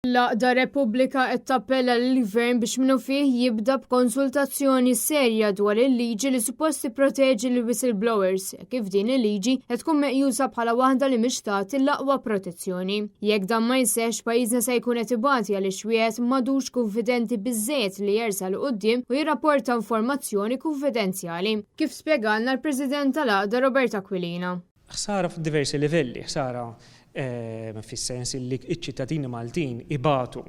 L-għaqda Repubblika qed tappella lill-Gvern biex minnufih jibda b'konsultazzjoni serja dwar il-liġi li suppost tipproteġi l-whistleblowers, kif din il-liġi qed tkun meqjusa bħala waħda li mhix tagħti l-aqwa protezzjoni. Jekk dan ma jseħħx, pajjiżna se jkun qed ibati għaliex wieħed m'għadux kunfidenti biżżejjed li jersaq 'l quddiem u jirrapporta informazzjoni kunfidenzjali, kif spjegalna l-President tal-għaqda Robert Aquilina. Ħsara f'diversi livelli, ħsara fis-sens illi ċ-ċittadini Maltin ibatu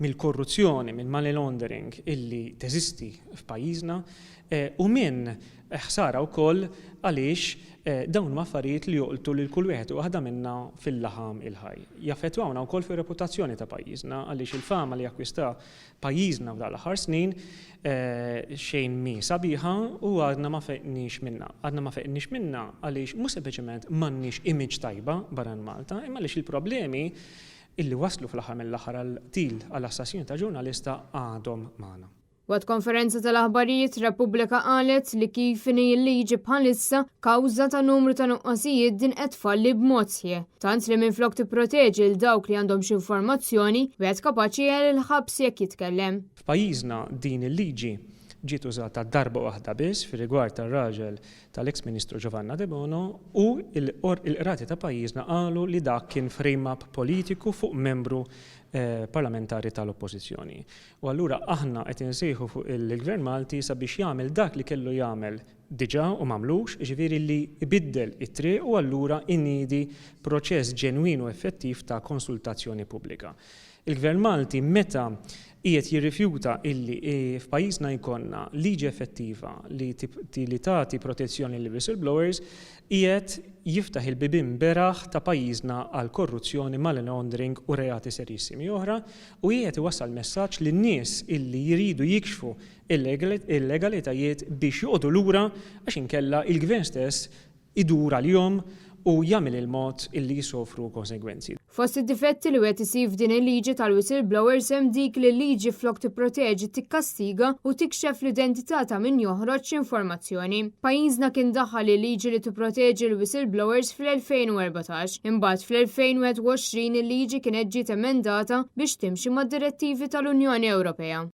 mill-korruzzjoni, mill-money laundering illi teżisti f'pajjiżna u minn ħsara wkoll għaliex dawn huma affarijiet li joqltu lil kull wieħed u waħda minna fil-laħam il-ħaj. Jaffettwawna wkoll fir-reputazzjoni ta' pajjiżna għaliex il-fama li akkwista pajjiżna f'dawn l-aħħar snin xejn mhi sabiħa u għadna ma feqniex minnha. Għadna ma feqniex minnha għaliex mhux sempliċement m'għandniex image tajba barra minn Malta, imma għaliex il-problemi illi waslu fl-aħħar mill-aħħar għall-qtil, għall-assassinju ta' ġurnalista għadhom magħna. Waqt konferenza tal-aħbarijiet, Repubblika qalet li kif inhi l-liġi bħalissa, kawża ta' numru ta' nuqqasijiet din qed tfalli b'mod sħiħ. Tant li minflok tipproteġi 'l dawk li għandhom xi informazzjoni, wieħed kapaċi jeħel il-ħabs jekk jitkellem. F'pajjiżna din il-liġi ġiet użata darba waħda biss fir-rigward tar-raġel tal-eks Ministru Giovanna Debono u l-Qrati ta' pajjiżna qalu li dak kien frame-up politiku fuq membru parlamentari tal-Oppożizzjoni. U allura aħna qed insejħu fuq il-Gvern Malti sabiex jagħmel dak li kellu jagħmel diġà u m'għamlux, jiġifieri li jbiddel it-triq u allura jniedi proċess ġenwin u effettiv ta' konsultazzjoni pubblika. Il-Gvern Malti meta qiegħed jirrifjuta illi f'pajjiżna jkollna liġi effettiva li li tagħti protezzjoni lill-whistleblowers, qiegħed jiftaħ il-bibien beraħ ta' pajjiżna għall-korruzzjoni, money laundering u reati serjissimi oħra u qiegħed iwassal messaġġ lin-nies illi jridu jikxfu illegalitajiet biex joqogħdu lura għax inkella il-Gvern stess idur għalihom u jagħmel il-mod illi jsofru konsegwenzi. Fost id-difetti li wieħed isib f'din il-liġi tal-whistleblowers hemm dik li l-liġi flok tipproteġi tikkastiga u tikxef l-identità ta' min joħroġ xi informazzjoni. Pajjiżna kien daħħal il-liġi li tipproteġi l-whistleblowers fl-2014. Imbagħad fl-2021 il-liġi kienet ġiet emendata biex timxi mad-direttivi tal-Unjoni Ewropea.